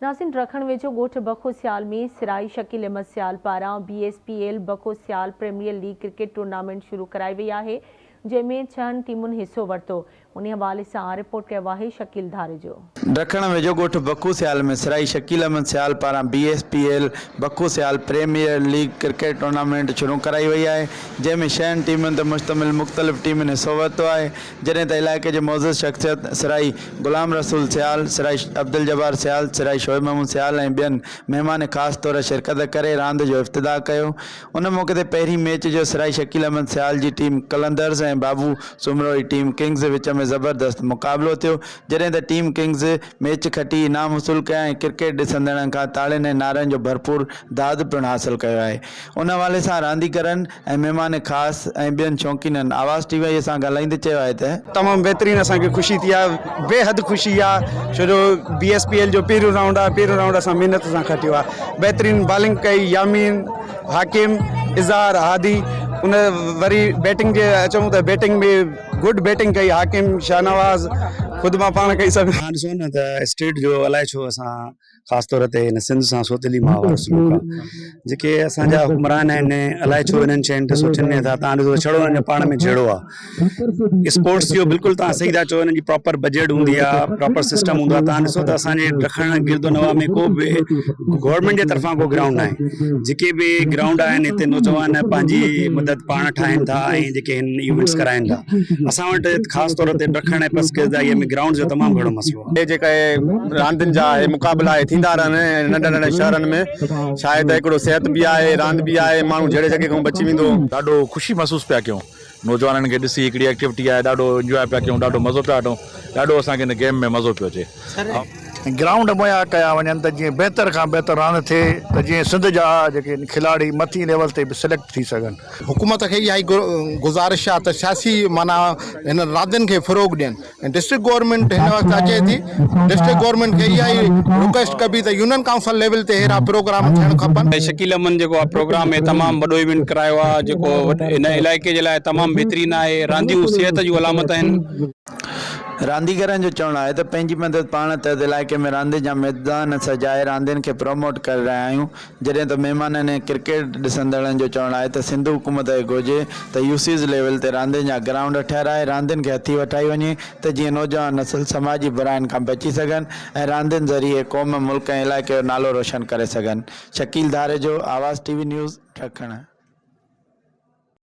ناظرين رکڻ ويجهو ڳوٺ بکو سيال ۾ سرائي شڪيل احمد سيال پاران B S P L Bakhu Sial premier league cricket tournament شروع ڪرائي وئي آهي جنهن ۾ ڇهن ٽيمن حصو ورتو انهي حوالي سان رپورٽ ڪيو آهي شڪيل ڌاريجو. ڊکڻ ويجهو ڳوٺ بکو سيال ۾ سرائي شڪيل احمد سيال پاران B S P L Bakhu Sial premier league cricket tournament شروع ڪرائي وئي آهي جنهن ۾ ڇهن ٽيمن تي مشتمل مختلف ٽيمن حصو ورتو آهي جڏهن ته علائقي جي معزز شخصيت سرائي غلام رسول سيال، سرائي عبدالجبار سيال، سرائي شعيب محمود سيال ۽ ٻين مهمان خاص طور شرڪت ڪري راند جو افتتاح ڪيو. ان موقعي تي پهرين ميچ جو سرائي شڪيل احمد سيال جي ٽيم قلندرز ۽ بابو سومرو جي ٽيم ڪنگز وچ ۾ زبردست مقابلو ٿيو جڏهن ته ٽيم ڪنگز ميچ کٽي انعام وصول ڪيا ۽ ڪرڪيٽ ڏسندڙن کان تاڙين ۽ نعرن جو ڀرپور داد پڻ حاصل ڪيو آهي. ان حوالي سان رانديگرن ۽ مهمان خاص ۽ ٻين شوقينن آواز ٽي وي سان ڳالهائيندي چيو آهي ته. تمام بهترين اسان کي خوشي ٿي آهي بي حد خوشي آهي ڇو جو بي ايس پي ايل جو پهريون رائونڊ آهي پهريون رائونڊ اسان محنت سان کٽيو آهي بهترين بالنگ ڪئي يامين حاڪم اظهار هادي ان وري بيٽنگ جي اچون ته بيٽنگ ۾ گڊ بيٽنگ ڪئي حاڪم شاهنواز خود مان پاڻ ڪئي سڀ. تهان ڏسو نه ته اسٽيٽ جو الائي ڇو اسان خاص طور تي هن سنڌ سان سوتيلي ماء وارو سلوڪ آ جيڪي اسان جا حڪمران آهن الائي ڇو انهن شين تي سوچن نه ٿا تان ڏسو ڇڙو انهن جو پاڻ ۾ جهيڙو آ اسپورٽس جو بلڪل تان صحيح ٿا چئو انهن جي پراپر بجيٽ هوندي آ پراپر سسٽم هوندو آ تان ڏسو ته اسان جي ڊکڻ گرد و نواح ۾ ڪو به گورنمينٽ جي طرفان ڪو گرائونڊ ناهي جيڪي به گرائونڊ آهن هتي نوجوان پنهنجي مدد پاڻ ٺاهين ٿا ۽ جيڪي هن ايونٽس ڪرائين ٿا اسان وٽ خاص طور تي ڊکڻ ۽ پسگردائي ۾ گرائونڊ جو تمام گهڻو مسئلو آ. اهي جيڪي راندين جا اهي مقابلا اهي ٿيندا رهن ۽ ننڍن ننڍن شهرن ۾ ڇا آهي ته هڪڙو صحت به آهي راند به آهي ماڻهو جهيڙي جهڳي کان بچي ويندو. ڏاڍو خوشي محسوس پيا ڪيون نوجوانن کي ڏسي هڪڙي ايڪٽيوٽي آهي ڏاڍو انجواء پيا ڪيون ڏاڍو مزو پيا وٺون ڏاڍو اسان کي هن گيم ۾ مزو پيو اچي. گرائونڊ مهيا ڪيا وڃن ته جيئن بهتر کان بهتر راند ٿئي ته جيئن سنڌ جا جيڪي کلاڙي مٿين ليول تي به سليڪٽ ٿي سگهن. حڪومت کي اها ئي گذارش آهي ته سياسي معنيٰ هنن راندين کي فروغ ڏين. ۽ ڊسٽرڪٽ گورنمينٽ هن وقت اچي ٿي ڊسٽرڪٽ گورنمينٽ کي اها ئي رڪويسٽ ڪبي ته يونين ڪائونسل ليول تي اهڙا پروگرام ٿيڻ کپن. شڪيل احمد جيڪو آ پروگرام هي تمام وڏو ايونٽ ڪرايو آ جيڪو هن علائقي جي لاء تمام بهترين آهي رانديون صحت جون علامت آهن. رانديگرن جو چوڻ آهي ته پنهنجي مدد پاڻ تحت علائقي ۾ راندين جا ميدان سجائي راندين کي پروموٽ ڪري رهيا آهيون جڏهن ته مهمانن ۽ ڪرڪيٽ ڏسندڙن جو چوڻ آهي ته سنڌ حڪومت کي گهرجي ته يوسيز ليول تي راندين جا گرائونڊ ٺهرائي راندين کي هٿي وٺائي وڃي ته جيئن نوجوان نسل سماجي براين کان بچي سگهن ۽ راندين ذريعي قوم، ملڪ ۽ علائقي جو نالو روشن ڪري سگهن. Shakeel Dharejo, Awaz T V news, Dakhan.